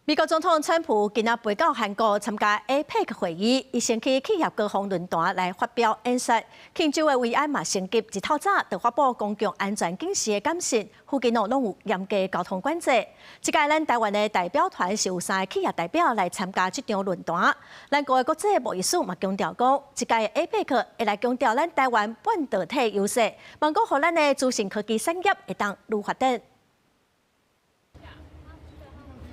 美國總統川普今仔飛到韓國參加 APEC 會議，伊先去企業高峰論壇來發表演說。慶州的維安嘛升級，一透早就發布公共安全警示的簡訊，附近攏有嚴格交通管制。這屆咱台灣的代表團是有三個企業代表來參加這場論壇。咱國的國際貿易署嘛強調講，這屆 APEC 會來強調咱台灣半導體優勢，望講予咱的資訊科技產業會當愈發展。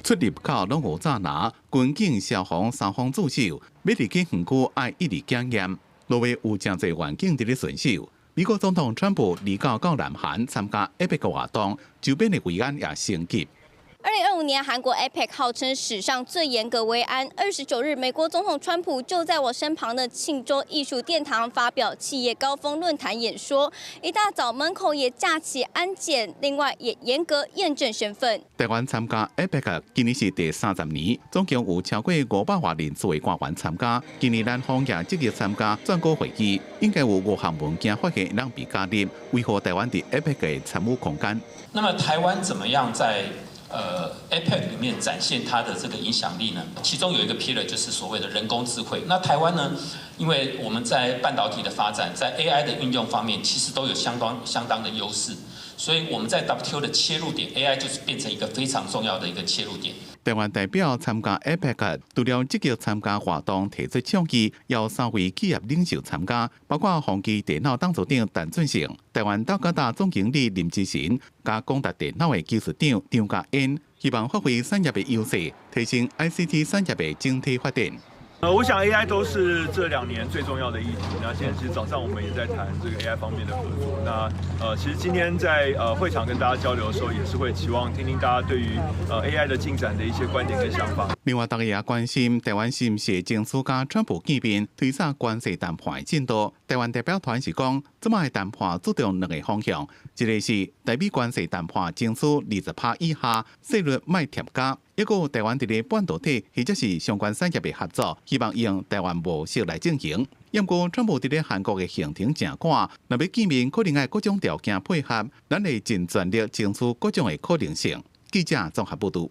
出入口攏有閘欄，軍警、消防三方駐守，欲入去園區愛一直檢驗。路尾有誠濟員警佇咧巡守。美國總統川普離港到南韓參加 APEC 活動，周邊的維安也升級。2025年韓國 APEC 號稱史上最嚴格維安。29日，美國總統川普就在我身旁的慶州藝術殿堂發表企業高峰論壇演說。一大早門口也架起安檢，另外也嚴格驗證身份。台灣參加 APEC 今年是第30年，總共有超過500外人次的官員參加。今年咱方也積極參加轉國會議，應該有五項文件發現會當被加入，維護台灣佇 APEC 的參與空間。那麼台灣怎麼樣在APEC 裡面展現它的這個影響力呢？其中有一個 pillar 就是所謂的人工智慧。那台灣呢，因為我們在半導體的發展，在 AI 的運用方面，其實都有相當相當的優勢。所以我們在 WTO 的切入點，AI 就是變成一個非常重要的一個切入點。台灣代表參加 APEC，除了積極參加活動提出倡議，有三位企業領袖參加，包括宏碁電腦董事長陳俊盛、台灣大哥大總經理林之晨，佮廣達電腦的技術長張家燕，希望發揮產業的優勢，提升 ICT 產業的整體發展。我想 AI 都是這2年最重要的議題。那現在其實早上我們也在談這個 AI 方面的合作。那其實今天在會場跟大家交流的時候，也是會期望聽聽大家對於AI 的進展的一些觀點跟想法。另外，大家也關心台灣是毋是爭取佮川普見面，推早關稅談判的進度。台灣代表團是講，這擺的談判注重兩個方向，一個是台美關稅談判爭取20趴以下稅率莫疊加，一個台灣佇咧半導體或者是相關產業的合作，希望用台灣模式來進行。不過，川普佇咧韓國的行程誠趕，若欲見面可能愛各種條件配合，咱會盡全力爭取各種的可能性。記者綜合報導。